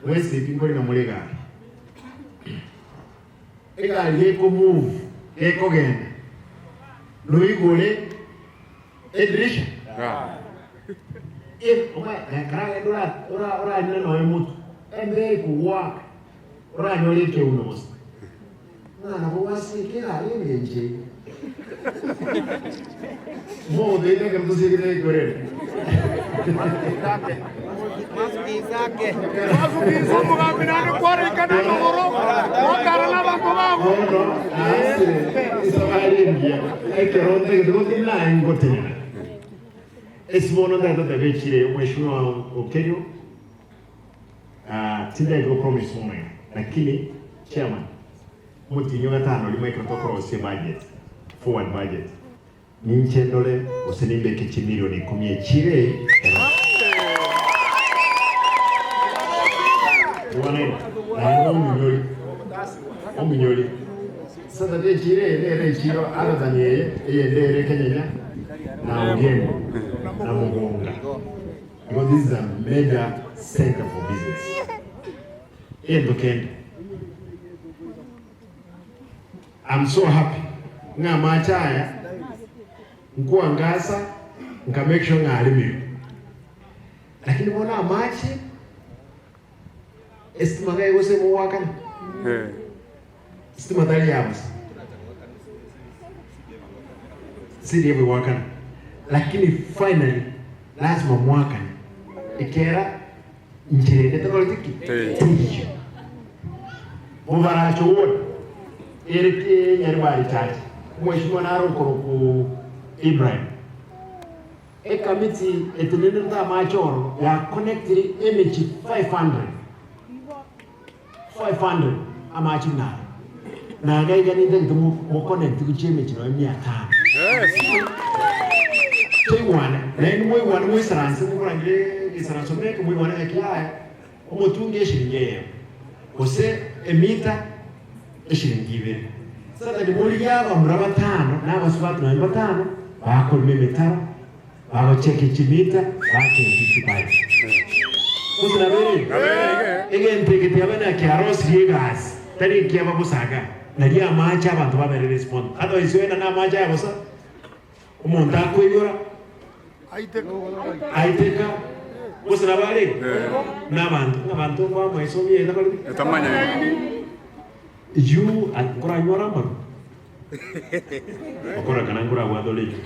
Mwesibie nkorina more egari. Egari geko move, gekogenda, noigore edirisha? Eh, omae, karagende ora ora orarine noe motwe, embere kogoaka, oranyore ekeuno gose. Ng'a nabo gwasieka egari engencho eye. Mogotoita ekero tosiekete ekorere. Gwasukisa omogambi naende kwaraikana amagoro, gwatara nabanto bago. Bono naasire esabari engiya ekero ntagete gotenena aye ngotenena. Ase bono ntagete goteba echire eye omweshimiwa Okerio ah, tindagete gopromise omwene lakini chairman omotienyi o gatano rimo ekero tokorosia ebudget, forward budget, Ninche ndore gose nimbeke chimilioni ikomi echire ero. Igwanene, naende ominyori, ominyori. Sasa echire eye nere echiro other than eye, eyende ere Kenyenya na Ogembo na Mogonga. Because this is a major center for business. Egento kende. I'm so happy ng'a amache aya nkoangasa nka make sure ng'a aremirwe. Lakini bono amache esitima ng'a egose mogoakana sitima tari ya bosa siri egoakana lakini finally lazima moakane ekera Inchera ende takoreti ki? Teiyo. Mobarache ward ere ki Nyaribari Church, omweshimiwa nare okorokwa Ibrahim. Ekamiti etenenerete amache ororo ya connectire emechie 500 500 amache buna aya. Na iga iga nintagete mo connect gochia emechie nonya mia tano. Toigwane, naende moigwane moisaranse mokorangire egesaranso buna eke moigwane ng'aki yaya omotungi eshiringi eyemo, gose emita eshiringi ibere. Satani morigie abamura batano na abasubati nonya batano bakorima emetaro, bagocheka chimita, bakenchia chipaini. Gose nabo ere igo? Egento eke tiaba na kiarosirie egasi, tari ekiaba bosa iga, nario amache abanto babere respond. Otherwise oenda na amache aya bosa, omonto akoigora, aiteka, gose nabo are igo? Na abanto, ng'a abanto mbamwesomia etakoreti ki? You are nkoranyore amaru? Okora kana nkorabwate ore inchuo.